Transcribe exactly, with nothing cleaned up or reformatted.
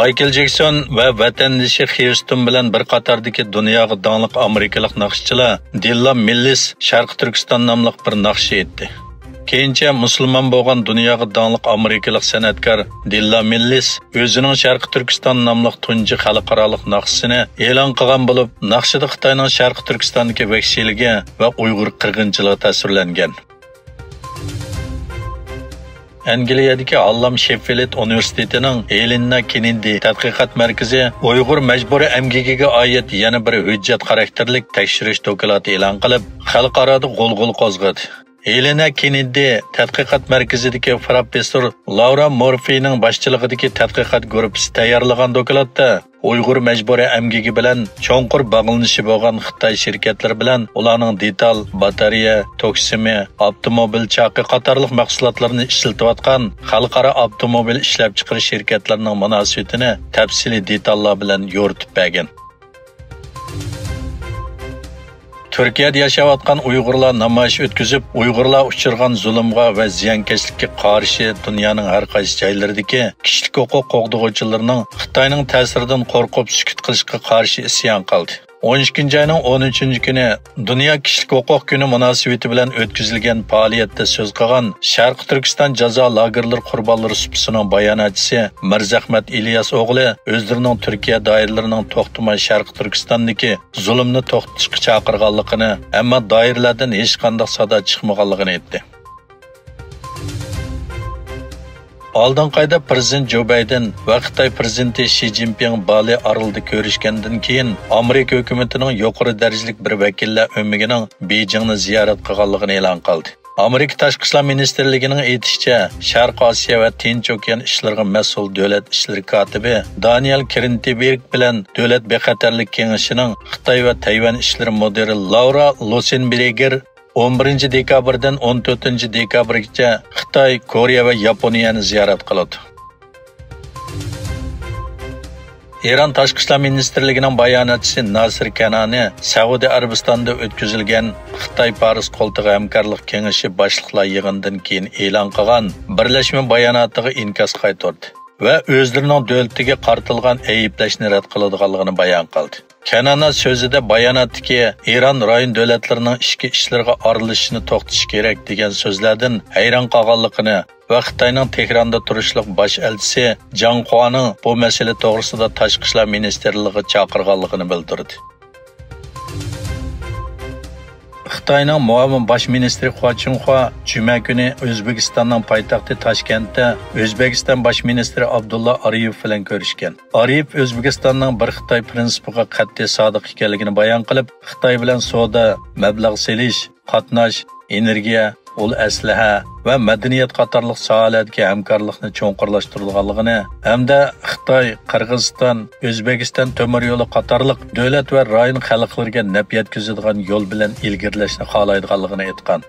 مايكل جېكسون ۋە ۋەتەندىشى خيۇستون بىلەن بىر قاتاردىكى دۇنياغا داڭلىق ئامېرىكىلىق ناخشىچىلار دىللا مىللىس شەرقىي تۈركىستان ناملىق بىر ناخشا ئېيتتى. كېيىنچە مۇسۇلمان بولغان دۇنياغا داڭلىق ئامېرىكىلىق سەنئەتكار دىللا مىللىس ئۆزىنىڭ شەرقىي تۈركىستان ناملىق تۇنجى خەلقئارالىق ناخشىسىنى ئېلان قىلغان بولۇپ، ناخشىدا خىتاينىڭ شەرقىي تۈركىستاندىكى ۋەھشىيلىكى ۋە ئۇيغۇر قىرغىنچىلىقى تەسۋىرلەنگەن. ئەنگلىيەدىكى ھاللام شېففىلد ئۇنىۋېرسىتېتىنىڭ ئېلېنا كېننېدى تەتقىقات مەركىزى ئۇيغۇر مەجبۇرىي ئەمگىكىگە ئائىت يەنە بىر ھۆججەت خاراكتېرلىك تەكشۈرۈش دوكلاتى ئېلان قىلىپ، خەلقئارادا غۇلغۇلا قوزغىدى. ئېلېنا كېننېدى تەتقىقات مەركىزىدىكى پروفېسسور لارا مورفىنىڭ باشچىلىقىدىكى تەتقىقات گۇرۇپپىسى تەييارلىغان دوكلاتتا، ئۇيغۇر مەجبۇرىي ئەمگىكى بىلەن چوڭقۇر باغلىنىشى بولغان خىتاي شىركەتلىرى بىلەن ئۇلارنىڭ دېتال، باتارېيە، توك سىمى، ئاپتوموبىل چاقى قاتارلىق مەھسۇلاتلىرىنى ئىشلىتىۋاتقان خەلقئارا ئاپتوموبىل ئىشلەپچىقىرىش شىركەتلىرىنىڭ مۇناسىۋىتىنى تەپسىلىي دېتاللار بىلەن يورۇتۇپ بەرگەن. تۈركىيەدە ياشاۋاتقان ئۇيغۇرلار نامايىش ئۆتكۈزۈپ، ئۇيغۇرلار ئۇچرىغان زۇلۇمغا ۋە زىيانكەشلىككە قارشى دۇنيانىڭ ھەر قايسى جايلىرىدىكى كىشىلىك ھوقۇق قوغدىغۇچىلىرىنىڭ خىتاينىڭ تەسىرىدىن قورقۇپ سۈكۈت قىلىشقا قارشى ئىسيان قىلدى. ئون ئىككىنچى ئاينىڭ ئون ئۈچىنچى كۈنى دۇنيا كىشىلىك ھوقۇق كۈنى مۇناسىۋىتى بىلەن ئۆتكۈزۈلگەن پائالىيەتتە سۆز قىلغان شەرقىي تۈركىستان جازا لاگېرلىرى قۇربانلىرى سۇپىسىنىڭ باياناتچىسى مىرزەخمەت ئىلياس ئوغلى ئۆزلىرىنىڭ تۈركىيە دائىرىلىرىنىڭ توختىماي شەرقىي تۈركىستاندىكى زۇلۇمنى توختىتىشقا چاقىرغانلىقىنى، ئەمما دائىرىلەردىن ھېچقانداق سادا چىقمىغانلىقىنى ئېيتتى. ئالدىنقى ئايدا پىرېزىدېنت جو بايدېن ۋە خىتاي پىرېزىدېنتى شى جىنپىڭ بالى ئارىلىدا كۆرۈشكەندىن كېيىن، ئامېرىكا ھۆكۈمىتىنىڭ يۇقىرى دەرىجىلىك بىر ۋەكىللەر ئۆمىكىنىڭ بېيجىڭنى زىيارەت قىلغانلىقىنى ئېلان قىلدى. ئامېرىكا تاشقى ئىشلار مىنىستىرلىكىنىڭ ئېيتىشىچە، شەرقىي ئاسىيا ۋە تىنچ ئوكيان ئىشلىرىغا مەسئۇل دۆلەت ئىشلىرى كاتىپى دانىيال كرېنتېبېرگ بىلەن دۆلەت بىخەتەرلىك كېڭىشىنىڭ خىتاي ۋە تەيۋەن ئىشلىرى مۇدىرى لارا لوسېنبېرگېر ئون بىرىنچى دېكابىردىن ئون تۆتىنچى دېكابىرگىچە خىتاي، كورېيە ۋە ياپونىيەنى زىيارەت قىلىدۇ. ئىران تاشقى ئىشلار مىنىستىرلىكىنىڭ باياناتچىسى ناسىر كەنانى سەئۇدى ئەرەبىستاندا ئۆتكۈزۈلگەن خىتاي پارس قولتۇقى ھەمكارلىق كېڭىشى باشلىقلار يىغىنىدىن كېيىن ئېلان قىلغان بىرلەشمە باياناتىغا ئىنكاس قايتۇردى ۋە ئۆزلىرىنىڭ دۆلىتىگە قارىتىلغان ئەيىبلەشنى رەت قىلىدىغانلىقىنى بايان قىلدى. كەنانا سۆزىدە باياناتتىكى ئىران رايون دۆلەتلىرىنىڭ ئىچكى ئىشلىرىغا ئارىلىشىشنى توختىتىش كېرەك دېگەن سۆزلەردىن ھەيران قالغانلىقىنى ۋە خىتاينىڭ تېھراندا تۇرۇشلۇق باش ئەلچىسى جاڭ خۇانىڭ بۇ مەسىلە توغرىسىدا تاشقى ئىشلار مىنىستىرلىقىغا چاقىرغانلىقىنى بىلدۈردى. خىتاينىڭ مۇئاۋىن باش مىنىستىرى خۇا چىڭخۇا جۈمە كۈنى ئۆزبېكىستاننىڭ پايتەختى تاشكەنتتە ئۆزبېكىستان باش مىنىستىرى ئابدۇللا ئارىيېۋ بىلەن كۆرۈشكەن. ئارىيېۋ ئۆزبېكىستاننىڭ بىر خىتاي پىرىنسىپىغا قەتئىي سادىق ئىكەنلىكىنى بايان قىلىپ، خىتاي بىلەن سودا، مەبلەغ سېلىش، قاتناش، ئېنېرگىيە، ئۇل ئەسلىھە ۋە مەدەنىيەت قاتارلىق ساھەلەردىكى ھەمكارلىقنى چوڭقۇرلاشتۇرىدىغانلىقىنى ھەمدە خىتاي، قىرغىزىستان، ئۆزبېكىستان تۆمۈر يولى قاتارلىق دۆلەت ۋە رايون خەلقلىرىگە نەپ يەتكۈزىدىغان يول بىلەن ئىلگىرىلەشنى خالايدىغانلىقىنى ئېيتقان.